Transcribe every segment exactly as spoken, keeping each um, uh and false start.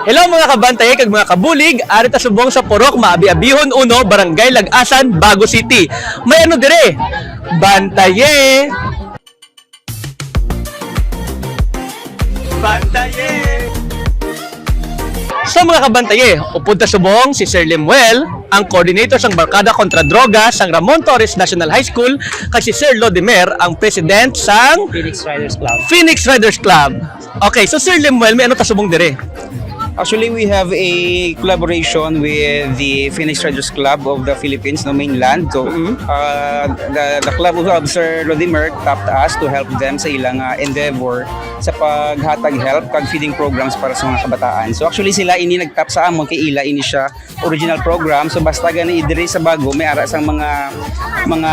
Hello mga kabantaye kag mga kabulig, ari ta subong sa Purok Maabi-abihon uno, Barangay Lag-asan, Bago City. May ano dire? Bantaye! Bantaye! So mga kabantaye, upod ta subong si Sir Lemuel, ang coordinator sang Barkada Kontra Droga sang Ramon Torres National High School, kag si Sir Lodimer, ang president sang Phoenix Riders Club. Phoenix Riders Club. Okay, so Sir Lemuel, may ano ta subong dire? Actually, we have a collaboration with the Phoenix Riders Club of the Philippines, no, mainland. So, Mm-hmm. uh, the, the club of Sir Lodimer tapped us to help them sa ilang, uh, endeavor sa paghatag help kag feeding programs para sa mga kabataan. So, actually, sila ini nagtap sa amon kay ila ini siya original program. So, basta gani diri sa Bago, may ara sang mga, mga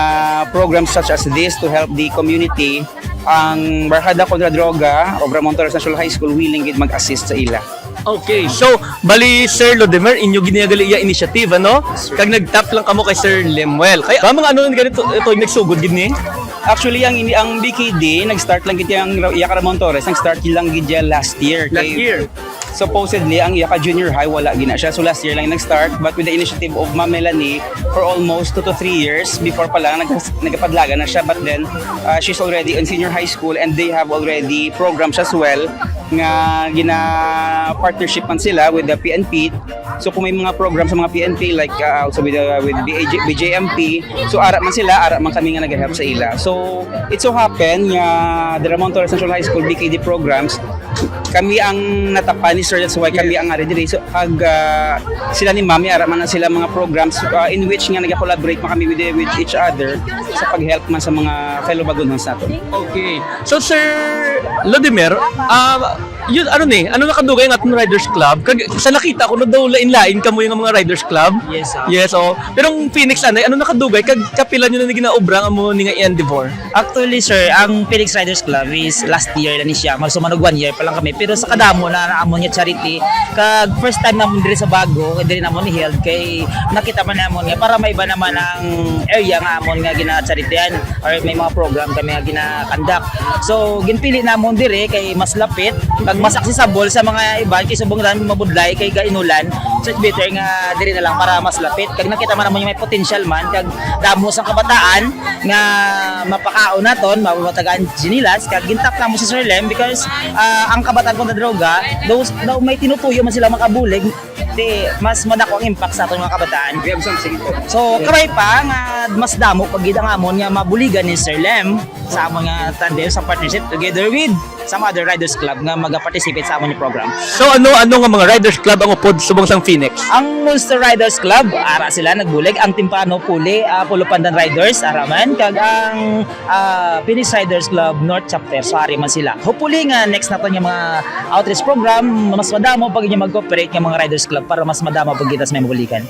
programs such as this to help the community. Ang Barkada Kontra Droga of Ramon Torres National High School willing gid mag-assist sa ila. Okay, so, bali, Sir Lodimer, inyo ginagali iya initiative, ano? Kag nagtap lang kamo kay Sir Lemuel. Kaya, ba, mga ano lang ganito, ito, yung nagsugod gid ni? Actually, ang ini, ang B K D, nag-start lang gid ang Ra-, iya ka Ramon Torres, nag-start lang gid iya last year. Last Kay, year. Supposedly, ang iya ka junior high, wala gina siya. So, last year lang nag-start, but with the initiative of Ma'am Melanie, for almost two to three years, before pa lang, nag-, nagapadlagan na siya. But then, uh, she's already in senior high school and they have already programs as well nga gina-partnership man sila with the P N P. So, kung may mga program sa mga P N P, like, uh, also with, uh, with B A J, B J M P, so, ara man sila, ara man kami nga nag-help sa ila. So, it so happen nga the Ramon Torres National High School B K D programs, kami ang natapan ni Sir, that's why kami ang ari diri. So, ag, ah, sila ni Mami, ara man na sila mga programs, ah, in which nga nag-collaborate man kami with, with each other sa pag-help man sa mga fellow Bagunhons nato. Okay. So, Sir Lodimer, ah, yun, ano ni, ano nakadugay ang aton Riders Club? Kag sa nakita ko, no, daw lain-lain kamo yung mga Riders Club. Yes, ah. Yes, oh. Pero ang Phoenix, anay, ano nakadugay? Kag kapila nyo na ginaobra ang amo ni nga endeavor? Actually, sir, ang Phoenix Riders Club is last year na ni siya. Mag-, so, manug one year pa lang kami. Pero sa kadamo na, na amon nga charity, kag first time namon diri sa Bago, diri namon ni-held, kay nakita man namon nga para may iba naman ang area nga amon nga gina-charityan or may mga program kami nga gina-conduct. So, ginpili namon diri kay mas lapit, kag mas accessible sa mga iban, kay subong lang mabudlay, kay gainulan. So, it's better nga diri na lang para mas lapit. Kag nakita man namon nga may potential man, kag damo sang kabataan, nga mapakaon naton, mapamatagaan sinilas, kag gintap namo si Sir Lem because, ah, ang Kabataan Kontra Droga, daw, daw may tinutuyo man sila makabulig, di mas madako ang impact sa aton mga kabataan. We have something to So, kabay pa nga mas damo pa gid ang amon nga mabuligan ni Sir Lem sa amon nga tandem sa partnership together with some other Riders Club nga maga-participate sa amon nga program. So, ano, ano nga mga Riders Club ang upod subong sang Phoenix? Ang Monster Riders Club, ara sila nagbulig. Ang Timpano Puli, ah, Polo Pandan Riders, ara man. Kag ang, ah, Phoenix Riders Club North Chapter, so ari man sila. Hopefully nga next naton nga mga outreach program, mas madamo pa gid nga mag-cooperate nga mga Riders Club para mas madamo pa gid tas may mabuligan.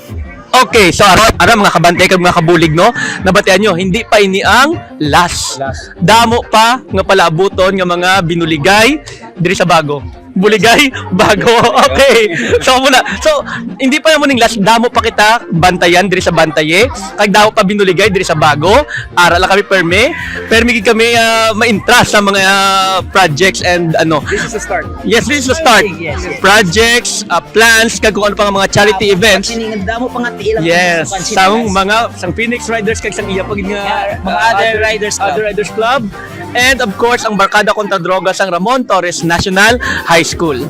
Okay, so ara, ara mga kabantay kag mga kabulig, no? Nabatian nyo, hindi pa ini ang last. Last. Damo pa nga palaabuton nga mga binuligay diri sa Bago. Buligay, Bago. Okay. So, muna. So, hindi pa naman yung last. Damo pa kita bantayan diri sa Bantaye. Kag damo pa binuligay diri sa Bago. Ara lang kami perme. Perme gid kami, ah, maintra sa mga, ah, projects and ano. This is the start. Yes, this is the start. Yes, yes. Projects, ah, plans, kag kung ano pa nga mga charity events. Damo pa nga tiil ang Yes, sa mga, sang Phoenix Riders, kag sang iya pa gid nga, Yeah, mga ah, other riders club. Other Riders Club. And of course, ang Barkada Kontra Droga sang Ramon Torres National High School.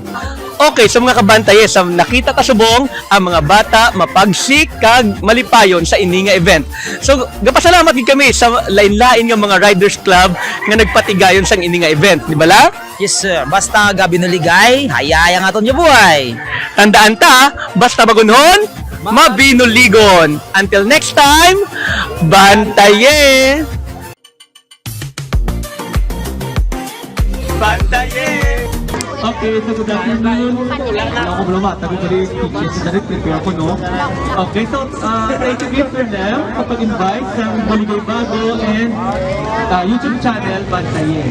Okay, so mga kabantay, sa nakita ta subong, ang mga bata mapagsik kag malipayon sa ini nga event. So, gapasalamat gid kami sa lain-lain nga mga Riders Club nga nagpatigayon sang ini nga event, di bala? Yes, sir. Basta gabi nuligay, hayay ang aton nga buhay. Tandaan ta, basta bagunhon, mabinuligon. Until next time, bantaye! Bantaye! Okay, so good afternoon. Wala ko, Bloma. Tabi ko rin, teacher, sa direct, prepare ko, no? Okay, so, uh, thank you, Mister Lem, sa pag-invite sa Buligay Bago and, uh, YouTube channel, Bantaye.